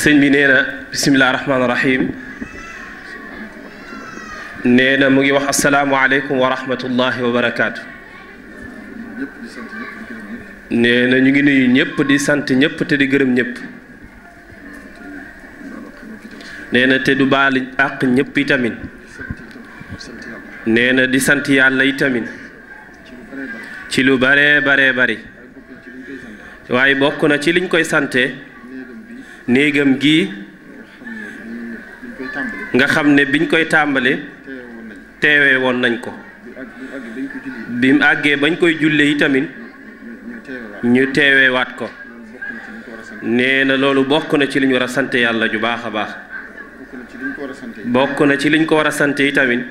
sëñ bi nee na bisimilah rahmaani rahim nee na mu ngi wax asalaamualeykum wa rahmatullahi wa barakaatu. nee na ñu ngi nuyu ñëpp di sant ñëpp te di gërëm ñëpp. nee na te du baal àq ñëpp itamit. nee na di sant yàlla itamit. ci lu baree bari. waaye bokk na ci liñ koy sante néegam gii nga xam ne biñ koy tàmbali teewee woon nañ ko bi mu àggee bañ koy julle itamit ñu teeweewaat ko. nee na loolu bokk na ci liñ war a sante yàlla ju baax a baax. bokk na ci liñ ko war a sante itamit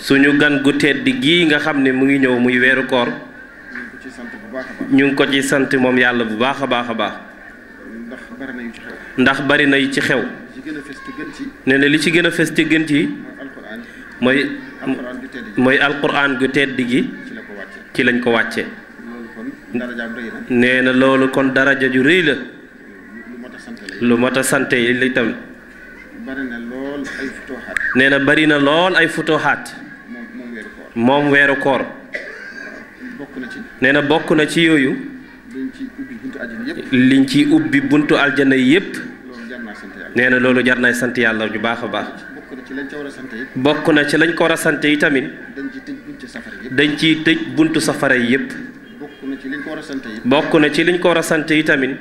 suñu gan gu tedd gii nga xam ne mu ngi ñëw muy weeru koor ñu ngi ko ci sant moom yàlla bu baax a baax a baax. ndax bari na yu ci xew. nee na li ci gën a fës te gën ci mooy alquran gu tedd gi ci lañ ko wàcce. nee na loolu kon daraja ju rëy la lu mat a sant li tam. nee na bari na lool ay futuhaat moom weeru koor. nee na bokk na ci yooyu liñ ci ubbi buntu aljana yépp. nee na loolu jar nay sant yàlla ju baax a baax. bokk na ci lañ ko war a sant yi tamit dañ ciy tëj buntu safara yi yépp. bokk na ci liñ ko war a sant yi tamit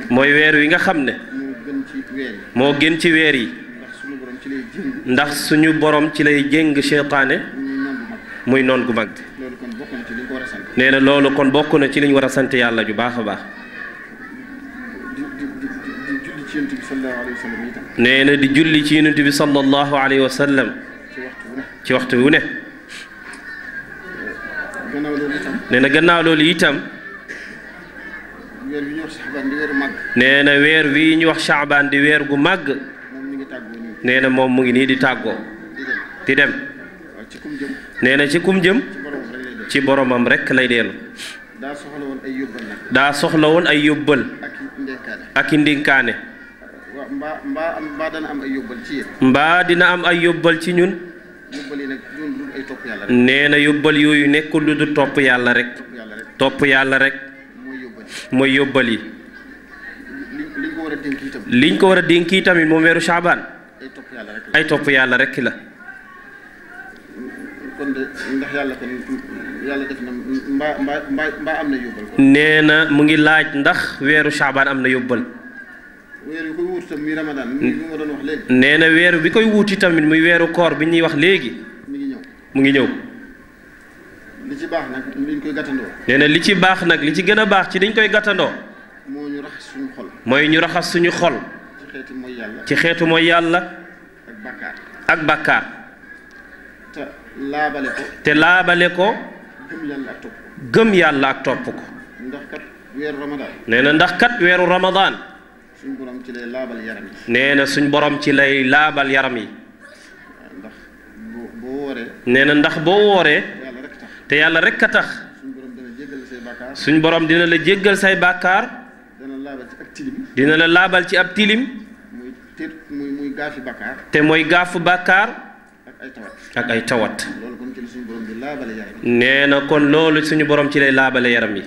mooy weer wi nga xam ne moo gën ci weer yi ndax suñu borom ci lay jéng seytaane muy noon gu mag. nee na loolu kon bokk na ci liñ war a sant yàlla ju baax a baax. nee na di julli ci yonent bi sallallahu alayhi wa sallam ci waxtu wu ne. nee na gannaaw loolu itam nee na weer wi ñu wax Shaabaan di weer gu màgg. nee na moom mu ngi nii di tàggoo di dem. nee na ci kum jëm ci boromam rekk lay dellu. daa soxla woon ay yóbbal ak i ndénkaane. mbaa dina am ay yóbbal ci ñun. nee na yóbbal yooyu nekkul lu du topp yàlla rek. topp yàlla rek mooy yóbbal yi. liñ ko war a dénk yi tamit moom weeru Shaabaan ay topp yàlla rek la. ndax yàlla kon yàlla def na mbaa am na yóbbal. nee na mu ngi laaj ndax weeru Shaabaan am na yóbbal. weer bi koy wuuti tam muy Ramadan mi ma doon wax léegi. nee na weeru bi koy wuuti tamit muy weeru koor bi ñuy wax léegi. mu ngi ñëw. li ci baax nag liñ koy gàttandoo. nee na li ci baax nag li ci gën a baax ci dañ koy gàttandoo. moo ñu raxas suñu xol. mooy ñu raxas suñu xol. ci xeetu mooy yàlla. ci xeetu mooy yàlla. ak bàkkaar. ak bàkkaar. te laabale ko. gëm yàlla ak topp ko. ndax kat weeru Ramadan. nee na ndax kat weeru Ramadan. suñ borom ci lay laabal yaram yi. nee na suñ borom ci lay laabal yaram yi. ndax boo wooree. nee na ndax boo wooree. te yàlla rek a tax. suñ borom dina la jéggal say bàkkaar. dina la laabal ci ab tilim. muy gaafi bàkkaar. te mooy gaafu bàkkaar. ak ay tawat. nee na kon loolu suñu borom ci lay laabale yaram yi.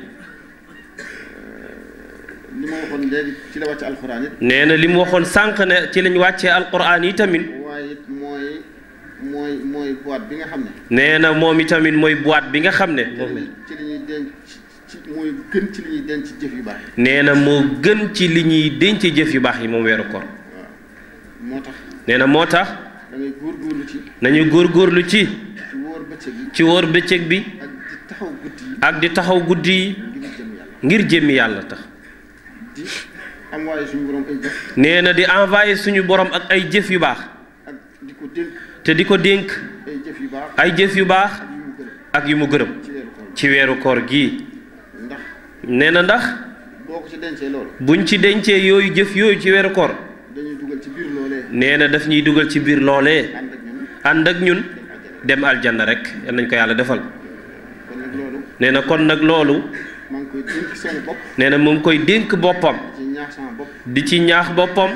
li ma waxoon léegi ci la wàcce alquran it. nee na li mu waxoon sànq ne ci lañ wàccee alquran yi tamit. waaye it mooy boîte bi nga xam ne. nee na moom itamit mooy boîte bi nga xam ne. ci li ñuy denc mooy gën ci li ñuy denc jëf yu baax yi. nee na moo gën ci li ñuy denc jëf yu baax yi moom weeru koor. waaw moo tax. nee na moo tax. da ngay góorgóorlu ci. nañu góorgóorlu ci. ci wóor bëccëg bi. ci wóor bëccëg bi. ak di taxaw guddi yi. ngir jëmmi yàlla tax. di envoyé suñu borom ay jëf. nee na di envoyé suñu borom ak ay jëf yu baax. ak di ko dénk. te di ko dénk. ay jëf yu baax. ay jëf yu baax. ak yu mu gërëm. ci weeru koor gii. ndax. nee na ndax. boo ko ci dencee loolu. buñ ci dencee yooyu jëf yooyu ci weeru koor. dañuy dugal ci biir loolee. nee na daf ñuy dugal ci biir loolee. ànd ak ñun. dem aljanna rek yal nañ ko yàlla defal. kon nag loolu. nee na kon nag loolu. maa ngi koy dénk sama bopp. nee na mu ngi koy dénk boppam. di ci ñaax sama bopp. di ci ñaax boppam.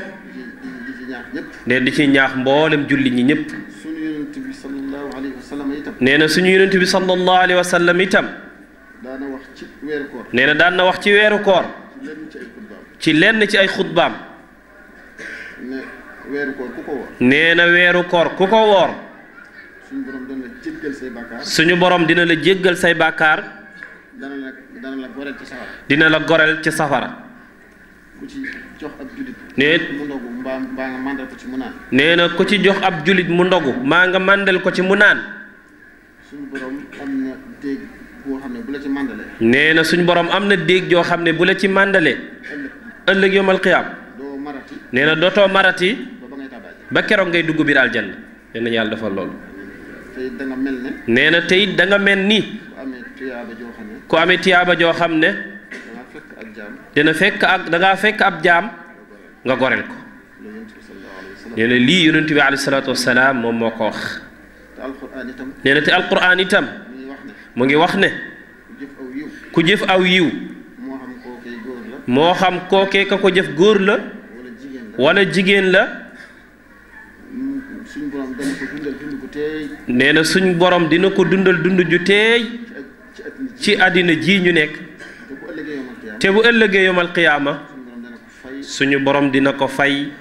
di ci ñaax ñëpp. nee di ci ñaax mboolem julli ñi ñëpp. suñu yonent bi sallallahu alayhi wa sallam itam. nee na suñu yonent bi sallallahu alayhi wa sallam itam. daana wax ci weeru koor. nee na daan na wax ci weeru koor. ci lenn ci ay xutbaam. ne weeru koor ku ko woor. nee na weeru koor ku ko woor. suñu borom dina la jéggal say bàkkaar. suñu borom dina la jéggal say bàkkaar. dana la goreel ci safara. dina la goreel ci safara. ku ci jox ab julit. nee mu ndogu mbaa nga màndal ko ci mu naan. nee na ku ci jox ab julit mu ndogu maa nga màndal ko ci mu naan. suñu borom am na déeg boo xam ne bu la ci màndalee. nee na suñu borom am na déeg joo xam ne bu la ci màndalee. ëllëg yomal qiyaam. doo marati. nee na dootoo marati. ba ngay tàbbaat. ba keroog ngay dugg biir aljanna. nee na yàlla defal loolu. tey da nga mel ne. nee na tey da nga mel ni. ku amee tiyaaba joo xam ne. ku amee tiyaaba joo xam ne. danga fekk ak jaam. dina fekk ak da ngaa fekk ab jaam nga goreel ko. nee na lii yonent bi alayhi salaatu wasalaam moom moo ko wax. te alquran itam. nee na te alquran itam. mu ngi wax ne. ku jëf aw yiw. moo xam kookee ka ko jëf góor la. wala jigéen la. suñ borom dana ko dundal dund gu teey. nee na suñ borom dina ko dundal dund ju teey. ci àddina ji ñu nekk. te bu ëllëgee yomal qiyaama. suñu borom dina ko fay.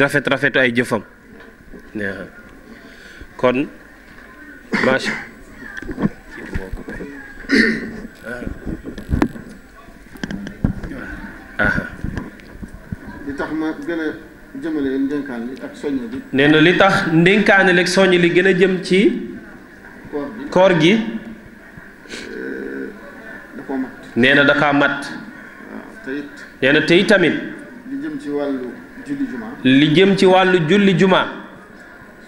rafet rafetu ay jëfam. kon macha li tax ma gën a jëmale ndénkaan li ak soññ bi. nee na li tax ndénkaane leeg soññ li gën a jëm ci koor gi. da koo mat. nee na da kaa mat. te it. nee na tey tamit. li jëm ci wàllu julli juma. li jëm ci wàllu julli juma.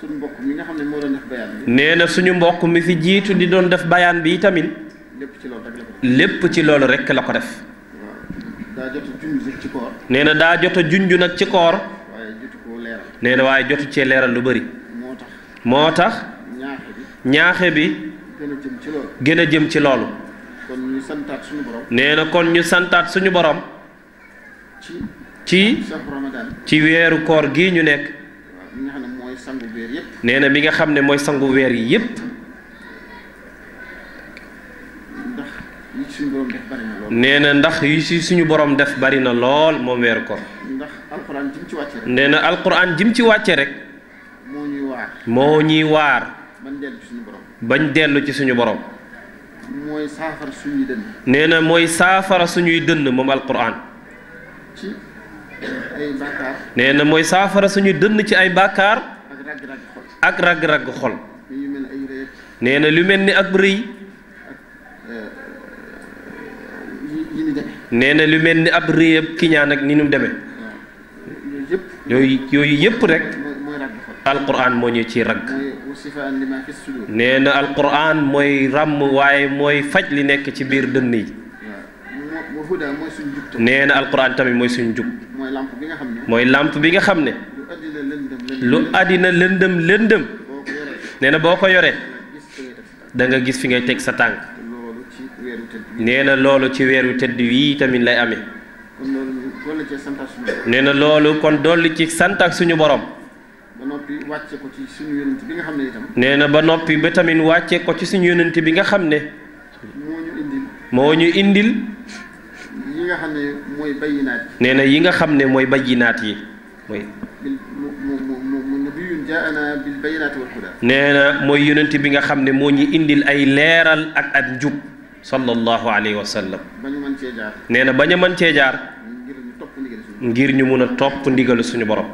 suñu mbokk mi nga xam ne moo doon def bayaan bi. nee na suñu mbokk mi fi jiitu di doon def bayaan bi tamit. lépp ci loolu rek la ko def. daa jot a junj ci koor. nee na daa jot a junj nag ci koor. waaye jotu koo leeral. nee na waaye jotu cee leeral lu bëri. moo tax. ñaaxe bi. gën a jëm ci loolu. kon ñu santaat suñu borom. nee na kon ñu santaat suñu borom. ci weeru koor gii ñu nekk. mi nga xam ne mooy sangu weer yépp. nee na bi nga xam ne mooy sangu weer yi yépp. nee na ndax yi si suñu borom def bari na lool moom weeru koor. ndax alquran jim ci wàcce rek. nee na alquran jim ci wàcce rek. moo ñuy waar. moo ñuy waar. bañ dellu ci suñu borom. bañ dellu ci suñu borom. mooy saafara suñuy dënn. nee na mooy saafara suñuy dënn moom alquran. ci ay bàkkaar. nee na mooy saafara suñuy dënn ci ay bàkkaar. ak ragg-ragg xol. nee na lu mel ni ak rëy. nee na lu mel ni ab réyab kiñaan ak ni nu mu demee. yooyu yëpp rek. alquran moo ñu ci ragg. nee na alquran mooy ràmm waaye mooy faj li nekk ci biir dënn yi. nee na alquran tamit mooy suñu jub. mooy làmp bi nga xam ne. lu àddina lëndëm lëndëm. nee na boo ko yoree. da nga gis fi ngay teg sa tànk. nee na loolu ci weeru tëdd wii tamit lay amee. nee na loolu kon dolli ci sant ak suñu borom. ba noppi wàcce ko ci suñu yonent bi nga xam ne itam. nee na ba noppi ba tamit wàcce ko ci suñu yonent bi nga xam ne. moo ñu indil. yi nga xam ne mooy bayyinaat yi. nee na yi nga xam ne mooy bayyinaat yi mooy. nabiyyun jaa'anaa bil bayyinaati wal hudaa. nee na mooy yonent bi nga xam ne moo ñu indil ay leeral ak njub. sallallahu alayhi wa sallam. bañ mën cee jaar. nee na bañ a mën cee jaar. ngir ñu mun a topp ndigalu suñu borom.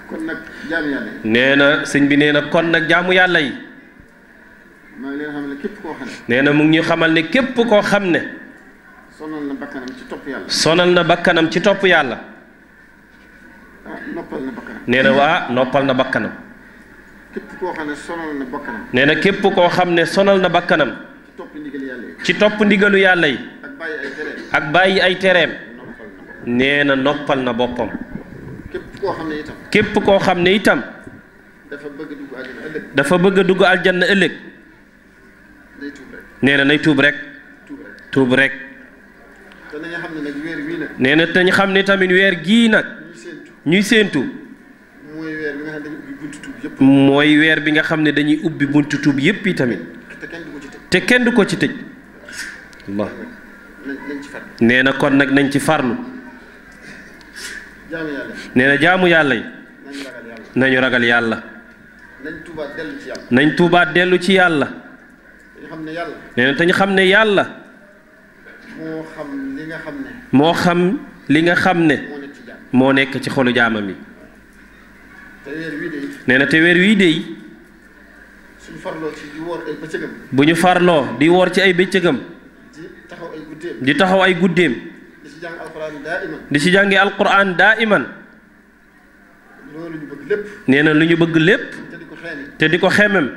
kon nag jaamu yàlla yi. nee na sëñ bi nee na kon nag jaamu yàlla yi. maa ngi leen xamal ne képp koo xam ne. nee na mu ngi ñu xamal ne képp koo xam ne. sonal na bakkanam ci topp yàlla. sonal na bakkanam ci topp yàlla. noppal na bakkanam. nee na waa noppal na bakkanam. képp koo xam ne sonal na bakkanam. nee na képp koo xam ne sonal na bakkanam. ci topp ndigalu yàlla yi. ci topp ndigalu yàlla yi. ak bàyyi ay tereem. nee na noppal na boppam. képp koo xam ne itam. képp koo xam ne itam. dafa bëgg a dugg aljanna ëllëg. dafa bëgg a dugg aljanna ëllëg. nee na nay tuub rek tuub rek te nañu xam ne nag weer wii nag nee na te ñu xam ne tamit weer gii nag ñuy séentu mooy weer bi nga xam ne dañuy ubbi buntu tuub mooy weer bi nga xam ne dañuy ubbi buntu tuub yépp yëpp yi tamit te kenn du ko ci tëj te kenn du ko ci tëj Allah nañ ci farlu nee na kon nag nañ ci farlu jaamu yàlla nee na jaamu yàlla yi nañu ragal yàlla nañu ragal yàlla nañ tuubaat dellu ci yàlla nañ tuubaat dellu ci yàlla dañu xam ne yàlla nee na te ñu xam ne yàlla moo xam li nga xam ne moo xam li nga xam ne moo nekk ci jàmm moo nekk ci xolu jaamam yi te weer wii de nee na te weer wii de suñu farloo ci di woor ay bëccëgam bu ñu farloo di woor ci ay bëccëgam di taxaw ay guddeem di taxaw ay guddeem di ci jàng alxuraan daa iman di ci jàngi alquran daa iman loolu ñu bëgg lépp nee na lu ñu bëgg lépp te di ko xeeni te di ko xemem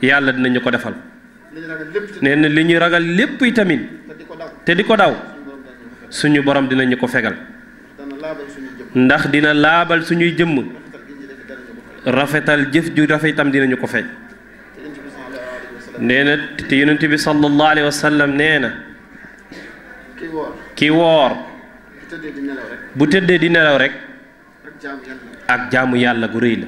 yàlla dinañu ko defal li ñu ragal lépp te nee na li ñu ragal lépp yi tamit di ko daw te di ko daw suñu borom dañu suñu borom dinañu ko fekk ko fegal dana laabal suñu jëm ndax dina laabal suñuy jëmm rafetal gi ñu def dara ñu ko fekk rafetal jëf ju rafet itam dinañu ko fay te yonent bi sallallahu alayhi wa sallam nee na te yonent bi sallallahu alayhi wa sallam nee na kii woor ki woor bu tëddee di nelaw rek bu tëddee di nelaw rek ak jaamu yàlla ak jaamu yàlla gu rëy la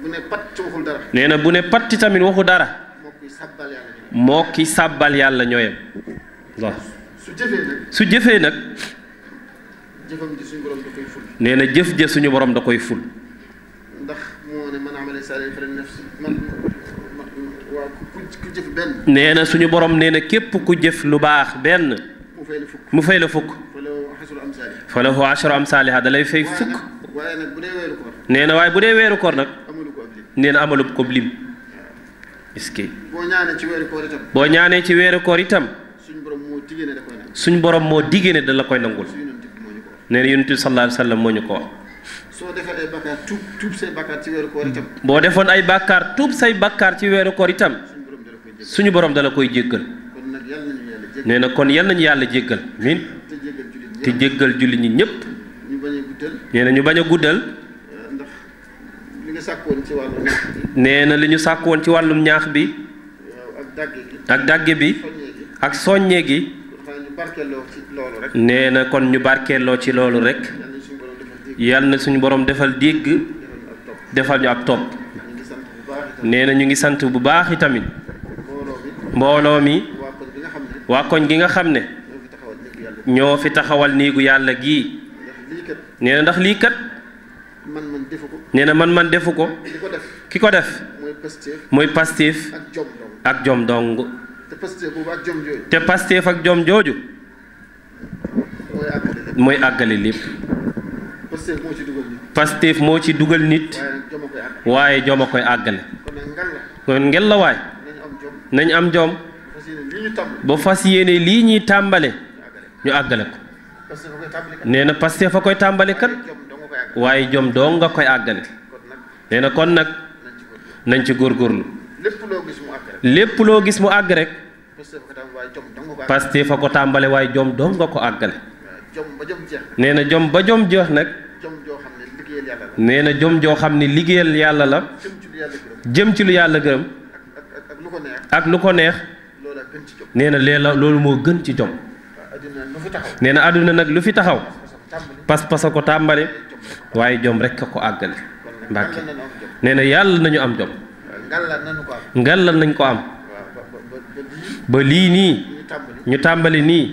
bu ne pat ci waxul dara nee na bu ne patti tamit waxu dara moo koy sàbbal yàlla moo ki sàbbal yàlla ñooyam waaw su jëfee nag su jëfee nag jëfam ji suñu borom da koy ful nee na jëf ja suñu borom da koy ful ndax moo ne man amale saalihan fa nafsi man waaw ku jëf benn nee na suñu borom nee na képp ku jëf lu baax benn mu fay la fukk mu fay la fukk fa la xasulu am saali fa lahu ashru amsaaliha da lay fay fukk waaye nag bu dee weeru koor nee na waaye bu dee weeru koor nag amulu ko ab lim nee na amalub ko lim est-ce que boo ñaanee ci weeru koor itam boo ñaanee ci weeru koor itam suñu borom moo diggee ne da koy nag suñu borom moo diggee ne da la koy nangul su yonent bi moo ñu ko wax nee na yonent bi sallallahu alayhi wa sallam moo ñu ko wax soo defee ay bakkaar tuub say bakkaar ci weeru koor itam boo defoon ay bàkkaar tuub say bàkkaar ci weeru koor itam suñu borom da la koy jéggal suñu borom da la koy jéggal kon nag yàlla nañu yàlla jéggal nee na kon yal nañu yàlla jéggal min te jéggal te jéggal jullit ñi julli ñi ñépp ñu bañ a guddal nee na ñu bañ a guddal ndax li nga sàkkoon ci wàllu ñax bi nee na li ñu sàkk woon ci wàllum ñaax bi waaw ak dàgge gi ak dàgge bi soññee gi ak soññe gi xanaa ñu barkeeloo ci loolu rek nee na kon ñu barkeeloo ci loolu rek yàlla nañu suñu borom defal dégg yal na suñu borom defal dégg defal ñu defal ñu ab topp ab topp ñu ngi sant bu baax itam nee na ñu ngi sant bu baax itamit mbooloo mbooloo bi mi waa koñ bi nga xam ne waa koñ gi nga xam ne ñoo fi taxawal néegu yàlla ñoo fi taxawal néegu yàlla gii ndax lii kat nee na ndax lii kat man defu ko nee na man defu ko di ko def ki ko def mooy Pastef mooy Pastef ak jom dong ak jom dong te Pastef boobu ak jom jooju te Pastef ak jom jooju mooy àggale lépp mooy àggale lépp Pastef moo ci dugal nit Pastef moo ci dugal nit waaye waaye nag jom a koy àggale jom a koy àggale kon nag ngal la kon ngel la waay nañu am jom nañ am jom fas yéene lii ñu tàmm ba fas yéene lii ñuy tàmbale ñu àggale ko Pastef fa koy tàmbali kat nee na Pastef fa koy tàmbale kat jom dong nga koy àggale waaye jom doo nga koy àggale kon nag nee na kon nag nañ ci nañ ci góorgóorlu góorgóorlu lépp loo gis mu àgg rek lépp loo gis mu àgg rek Pastef fa koy tàmbali waaye jom dong nga ko àggale Pastef fa ko tàmbale waaye jom doo nga ko àggale jom ba jom jeex nee na jom ba jom jeex nag jom joo xam ne liggéeyal yàlla la nee na jom joo xam ne liggéeyal yàlla la jëm ci lu yàlla jëm ci lu yàlla gërëm gërëm ak lu ko neex ak lu ko neex loolu ak gën ci jom nee na loolu moo gën ci jom waaw addina lu fi taxaw nee na àdduna nag lu fi taxaw tàmbali pas-pas a ko tàmbale waaye jom rek a ko àggale kon nag Mbàkke ngal la nañu am jom nee na yàlla nañu am jom ngal la nañu ko am ngalal nañ ko am waaw ba lii ba lii nii ñu tàmbali ñu tàmbali nii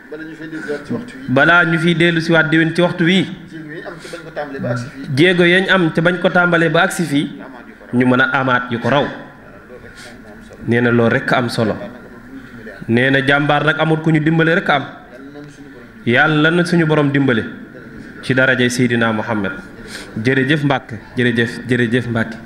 bala ñu fay dégluwaat ci waxtu wi balaa ñu fiy dellu si waat déwén ci waxtu wii jéego yi am ci bañ ko tàmbali ba agsi fii jéego yañ am te bañ ko tàmbalee ba agsi fii ñu amaat yu ko raw ñu mën a amaat yu ko raw loolu rek moom moo am solo nee na loolu rek am solo waaw nag amul ku ñu dimbali am nee na jàmbaar nag amul ku ñu dimbale rek am yàlla nañu suñu borom yàlla na suñu borom dimbale ci darajay Seydina Muhammad jërëjëf Mbàkke jërëjëf Mbàkke